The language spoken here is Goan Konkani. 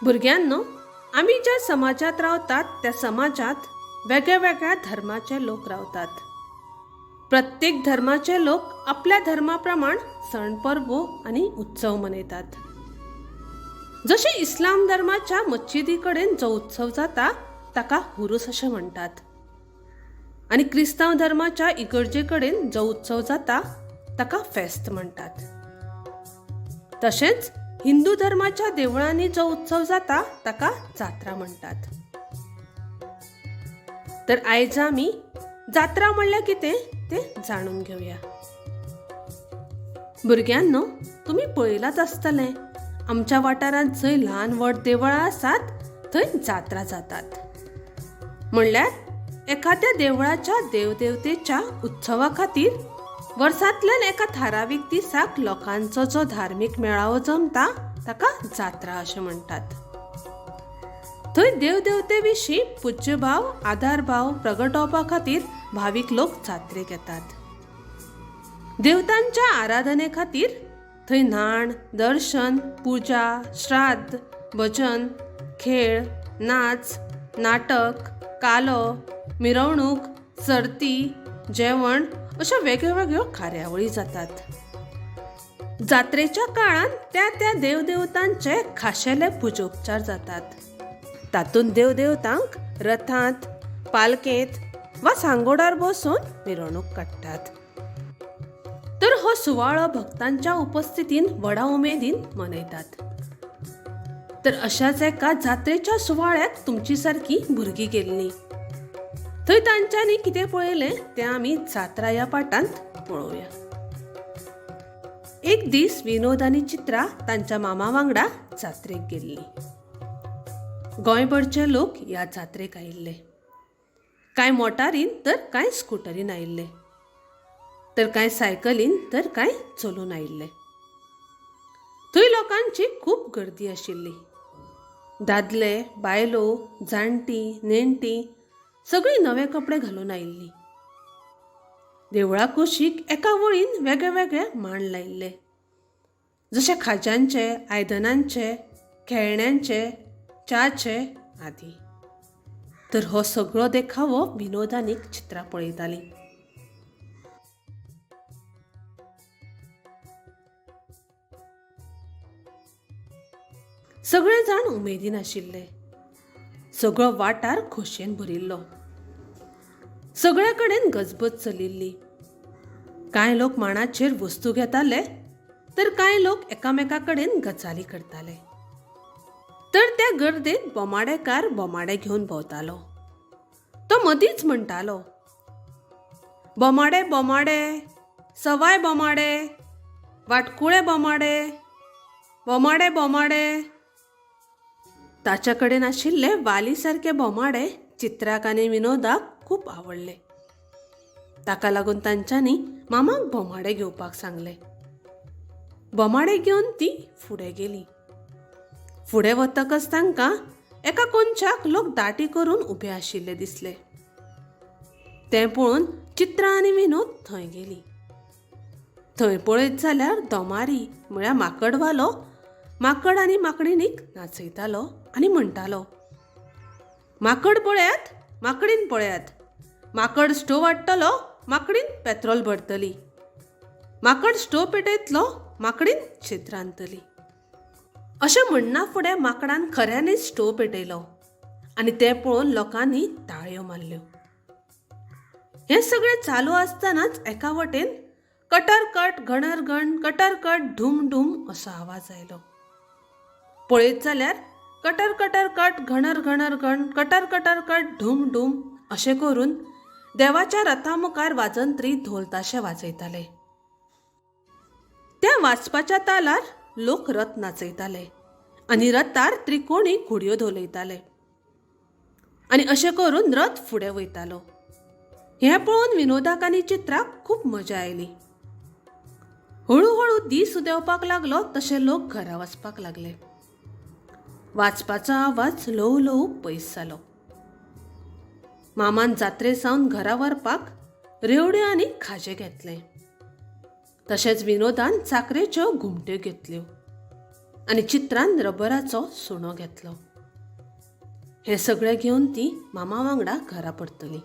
भुरग्यांनो, आमी ज्या समाजांत रावतात त्या समाजांत वेगळ्या वेगळ्या धर्माचे लोक रावतात. प्रत्येक धर्माचे लोक आपल्या धर्मा प्रमाण सण परबो आनी उत्सव मनयतात. जशें इस्लाम धर्माच्या मस्जिदी कडेन जो उत्सव जाता ताका हुरूस अशें म्हणटात आनी क्रिस्तांव धर्माच्या इगर्जे कडेन जो उत्सव जाता ताका फेस्त म्हणटात. तशेंच हिंदू धर्माच्या देवळांनी जो उत्सव जाता ताका जात्रा म्हणटात. तर आयज आमी जात्रा म्हणल्यार कितें तें जाणून घेवया. भुरग्यांनो, तुमी पळयलांच आसतलें, आमच्या वाठारांत जंय ल्हान व्हड देवळां आसात थंय जात्रा जातात. म्हणल्यार एखाद्या देवळाच्या देवदेवतेच्या उत्सवा खातीर वर्सांतल्यान एका थारावीक दिसाक लोकांचो जो धार्मीक मेळावो जमता ताका जात्रा अशें म्हणटात. थंय देवदेवते विशीं पुज्यभाव, आदारभाव प्रगटोवपा खातीर भावीक लोक जात्रेक येतात. देवतांच्या आराधने खातीर थंय न्हाण, दर्शन, पुजा, श्राद्ध, भजन, खेळ, नाच, नाटक, कालो, मिरवणूक, सर्ती, जेवण अश्यो वेगळ्यो वेगळ्यो कार्यावळी जातात. जात्रेच्या काळांत त्या त्या देवदेवतांचे खाशेले पुजोपचार जातात. तातूंत देवदेवतांक रथांत, पालकेंत वा सांगोडार बसोवन मिरवणूक काडटात. तर हो सुवाळो भक्तांच्या उपस्थितीन व्हडा उमेदीन मनयतात. तर अशाच एका जात्रेच्या सुवाळ्याक तुमची सारकी भुरगीं गेल्लीं. थंय तांच्यांनी कितें पळयलें तें आमी जात्रा ह्या पाठांत पळोवया. एक दीस विनोद आनी चित्रा तांच्या मामा वांगडा जात्रेक गेल्लीं. गोंयभरचे लोक ह्या जात्रेक आयिल्ले. कांय मोटारीन तर कांय स्कुटरीन आयिल्ले, तर कांय सायकलीन तर कांय चलून आयिल्ले. थंय लोकांची खूब गर्दी आशिल्ली. दादले, बायलो, जाणटीं, नेणटीं सगळीं नवे कपडे घालून आयिल्लीं. देवळा कुशीक एका वळीन वेगळे वेगळे मांड लायिल्ले, जशे खाज्यांचे, आयदनांचे, खेळण्यांचे, च्याचे आदी. तर हो सगळो देखावो विनोद आनी चित्रा पळयतालीं. सगळे जाण उमेदीन आशिल्ले. सगळो वाठार खोशयेन भरिल्लो. सगळे कडेन गजबज चलिल्ली. कांय लोक माणाचेर वस्तू घेताले तर कांय लोक एकामेका कडेन गजाली करताले. तर त्या गर्देत बोमाडेकार बोमाडे घेवन भोंवतालो. तो मदींच म्हणटालो, बोमाडे बोमाडे, सवाय बोमाडे, वाटकुळे बोमाडे, बोमाडे बोमाडे. ताच्या कडेन आशिल्ले वाली सारके बोमाडे चित्राक आनी विनोदाक खूब आवडले. ताका लागून तांच्यांनी मामाक बोमाडे घेवपाक सांगले. बोमाडे घेवन ती फुडें गेली. फुडें वतकच तांकां एका कोनशाक लोक दाटी करून उबे आशिल्ले दिसले. तें पळोवन चित्रा आनी विनोद थंय गेली. थंय पळयत जाल्यार दोमारी म्हळ्यार माकडवालो माकड आनी माकडिणीक नाचयतालो आनी म्हणटालो, माकड पळयात, माकडीन पळयात, माकड स्टोव हाडटलो, माकडीन पेत्रोल भरतली, माकड स्टोव पेटयतलो, माकडीन शीत रांदतली. अशें म्हणना फुडें माकडान खऱ्यांनीच स्टोव पेटयलो आनी तें पळोवन लोकांनी ताळयो मारल्यो. हें सगळें चालू आसतनाच एका वटेन कटर कट घणर घण, कटर कट ढूम ढूम असो आवाज आयलो. पळयत जाल्यार कटर कटर कट घणर घणर घण, कटर कटर कट ढूम ढूम अशें करून देवाच्या रथा मुखार वाजंत्री धोल ताशे वाजयताले. त्या वाजपाच्या तालार लोक रथ नाचयताले आनी रथार त्रिकोणी घुडयो धोलयताले आनी अशें करून रथ फुडें वयतालो. हें पळोवन विनोदाक आनी चित्राक खूब मजा आयली. हळू हळू दीस उदेवपाक लागलो तशे लोक घरा वचपाक लागले. वाजपाचो आवाज ल्हवू ल्हवू पयस जालो. मामान जात्रे सावन घरा व्हरपाक रेवड्यो आनी खाजें घेतलें. तशेंच विनोदान साकरेच्यो घुमट्यो घेतल्यो आनी चित्रान रबराचो सुणो घेतलो. हें सगळें घेवन ती मामा वांगडा घरा परतली.